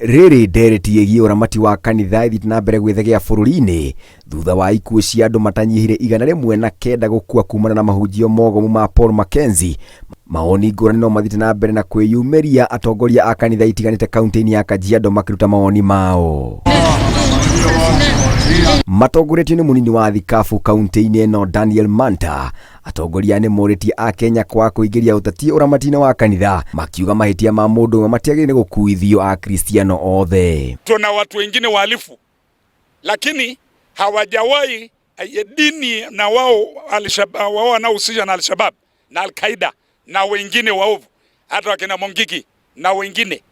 Rĩrĩ ndereti ĩgiĩ ũramati wa kanitha ĩthiĩte na mbere gwĩthegea bũrũri-inĩ thutha wa ikuũ cia andũ matanyihire 109 gũkua kumana na mahunjio mogomu ma Paul Mackenzie. Mawoni ngũrani no mathiĩte na mbere na kwĩyumĩria atongoria a kanitha itiganĩte kaunti-inĩ ya Kajiado makĩruta mawoni mao. Matongoretio nĩ mũnini wa thikabu kaunti-inĩ ĩno Daniel Manta, atongoria nĩ morĩtie Akenya kwaga kũingĩria ũteti ũramati-inĩ wa kanitha, makiuga mahĩtia ma mũndũ ũmwe matiagĩrĩire gũkuithio Akristiano othe. Tuna watu wengine wahalifu, lakini hawajawahi dini na wao wao wanaohusisha na Alshabab na Alqaida na wengine waovu, hata wakina Mongiki na wengine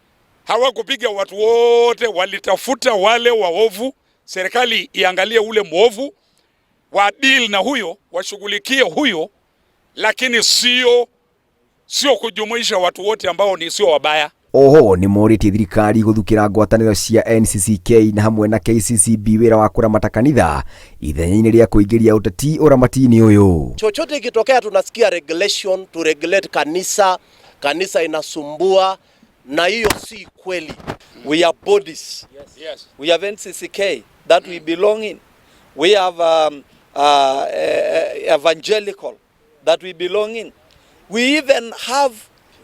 hawakupiga watu wote, walitafuta wale waovu. Serikali iangalie ule mwovu, wa deal na huyo, washughulikie huyo, lakini sio kujumuisha watu wote ambao ni sio wabaya. Oho nĩ morĩtie thirikari gũthukĩra ngwatanĩro cia NCCK na hamwe na KCCB wĩra wa kũramata kanitha ithenya-inĩ rĩa kũingĩria ũteti ũramati-inĩ ũyũ. Chochote ikitokea tunasikia regulation to regulate kanisa, kanisa inasumbua, na hiyo si kweli. We are bodies. We have NCCK that we belong in. We have evangelical that we belong in. We even have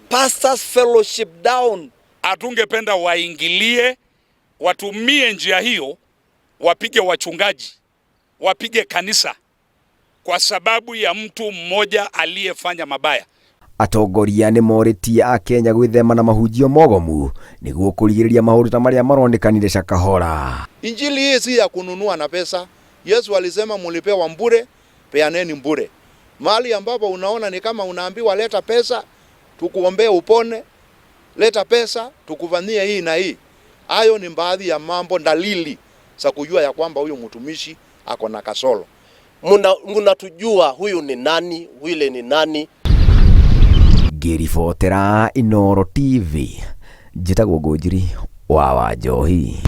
pastors fellowship down. Hatungependa waingilie, watumie njia hiyo, wapige wachungaji, wapige kanisa kwa sababu ya mtu mmoja aliyefanya mabaya. Atongoria nĩ morĩtie Akenya gwĩthema na mahunjio mogomu nĩguo kũrigĩrĩria maũndũ ta marĩa maronekanire Shakahola. Injili hii si ya kununua na pesa. Yesu alisema mulipewa mbure, peaneni mbure. Mahali ambapo unaona ni kama unaambiwa leta pesa tukuombee upone, leta pesa tukufanyie hii na hii. Hayo ni baadhi ya mambo, dalili za kujua ya kwamba huyu mtumishi ako na kasoro. Munatujua huyu ni nani, yule ni nani. Ngĩribotera Inooro TV, njĩtagwo Ngũnjiri wa Wanjohi.